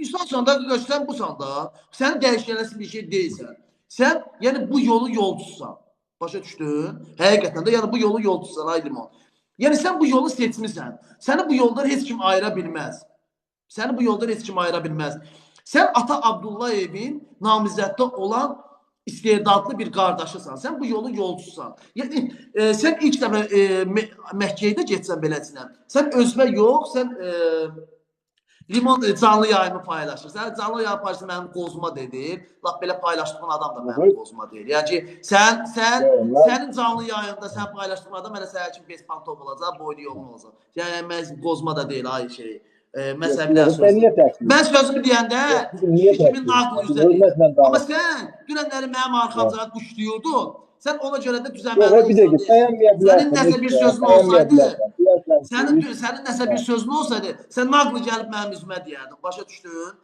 İnsansan da, qardaş, sən busan da. Sənin dəyişilməsi bir şey deyilsən. Sən, yəni bu yolun yolcususan. Başa düşdün? Həqiqətən də, yəni bu yolun yolcususan, ay Limon. Yəni sən bu yolu seçmisən. Səni bu yoldan heç kim ayıra bilməz. Səni bu yoldan heç kim ayıra bilməz. Sən Ata Abdullayevin namizəddə olan istedadlı bir qardaşısan. Sən bu yolun yolcususan. Yəni sən ilk dəfə məhkəməyə getsən beləsinə. Sən özünə yox, sən Limon canlı yayımı paylaşır. Sən canlı yayımı paylaşır, mənim qozuma deyil. Lap belə paylaşdığın adam da mənim qozuma deyil. Yəni ki, sən sənin canlı yayında sən paylaşdığın adam elə sənin kimi bezpantov olacaq, boynu yoğun olacaq. Yəni mən qozuma da deyil, ay şey. Məsələn, bir dənə söz. Mən sözümü deyəndə kimin naqlı üzə deyil. Amma sən dünənləri mənim arxamca quşlayırdın. Sən ona görə də düzəlməli olsaydı. Sənin nəsə bir sözün olsaydı, sənin nəsə bir sözün olsaydı, sən naqlı gəlib mənim üzümə deyərdin. Başa düşdün?